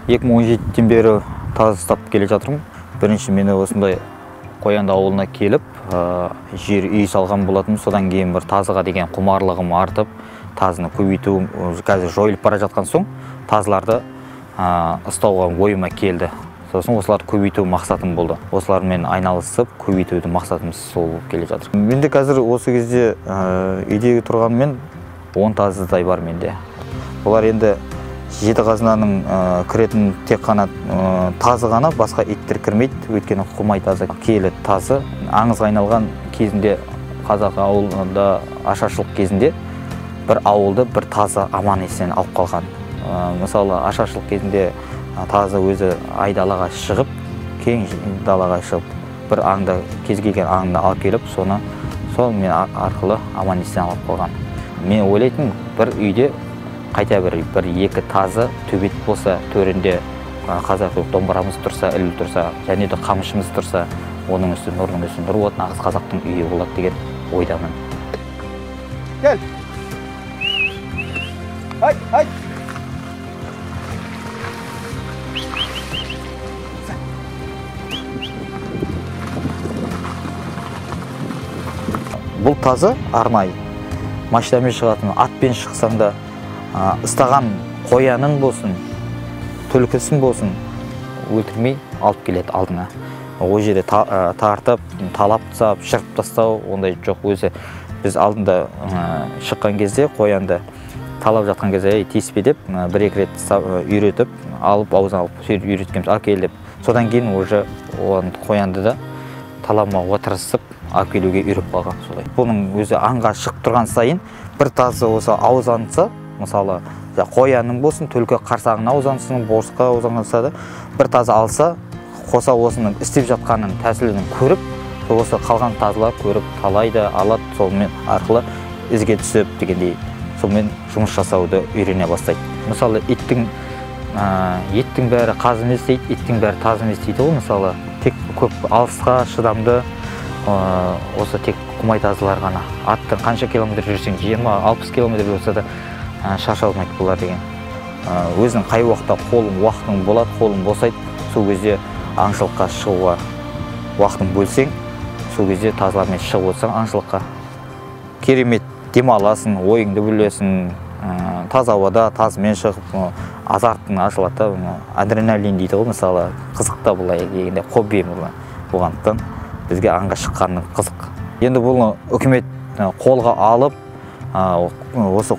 2017-тен бері тазы ұстап келе жатырмын. Бірінші мені осындай Қоянды ауылына келіп, жер үй салған болатын. Содан кейін бір тазыға деген құмарлығым артып, тазыны көбейту қазір жойылып бара жатқан соң тазыларды ұстауға ойыма келді. Сосын осыларды көбейту мақсатым болды. Осылармен айналысып көбейтудің мақсатымыз сол болып келе жатыр. Менде қазір осы кезде үйдегі тұрғанмен 10 тазыдай бар менде. Олар енді жеті қазынаның кіретін тек қана тазы ғана, басқа иттер кірмейді. Өйткені құмай тазы, киелі тазы. Аңызға айналған кезінде қазақ ауылында ашаршылық кезінде бір ауылды бір тазы аман есен алып қалған. Мысалы, ашаршылық кезінде тазы өзі айдалаға шығып, кең далаға шығып, бір аңды, кез келген аңды алып келіп, соны сол мен арқылы аман есен алып қалған. Мен ойлайтын, бір үйде қайта бір екі тазы төбет болса, төрінде қазақи домбырамыз тұрса, ілулі тұрса, және де қамшымыз тұрса, оның үсті нұрдың үсті нұр болады, нағыз қазақтың үйі болады деген ойдамын. Кел. Ай, ай. Бұл тазы арнайы машинамен шығатын, атпен шықсаң да, ұстаған қоянын болсын, түлкісін болсын өлтірмей алып келеді алдыңа. Ол жерде тартып, талап тастап, жырып тастау ондай жоқ. Өзі біз алдында шыққан кезде қоянды талап жатқан кезде, ей тиіспе деп бір-екі рет үйретіп, алып аузына алып үйреткенбіз, ал кел деп. Содан кейін уже қоянды да таламауға тырысып алып келуге үйреп қалған солай. Бұның өзі аңға шығып тұрған сайын бір тазы осы ауыз аңдса, мысалы, қоянның болсын, түлкі қарсағына ауыз аңдсын, борсыққа ауыз аңдса да, бір тазы алса, қоса осының істеп жатқанын, тәсілін көріп, осы қалған тазылар көріп, талайды, алады, сонымен арқылы ізге түсіп дегендей, сонымен жұмыс жасауды үйрене бастайды. Мысалы, еттің бәрі қазы емес дейді, иттің бәрі тазы емес дейді ғой, мысалы, тек көп алысқа шыдамды, осы тек құмай тазылар ғана. Аттың қанша километр жүрсең, 20-60 километр болса да шаршалмайды бұлар деген. Өзінің қай уақытта қолың, уақытың болады, қолың босайды, сол кезде аңшылыққа шығуға уақытын бөлсең, сол кезде тазылармен шығып отырсаң аңшылыққа керемет демаласың, ойыңды бөлесің, таза ауада тазымен шығып, азартың ашылады да, адреналин дейді ғой, мысалы, қызық та бұлай дегенде, хобби болғандықтан бізге аңға шыққанның қызық. Енді бұны үкімет қолға алып, осы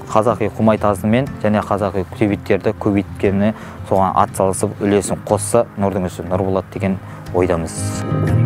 қазақи құмай тазымен және қазақи төбеттерді көбейткені, соған ат салысып үлесін қосса, нұрдың үсті нұр болады деген ойдамыз.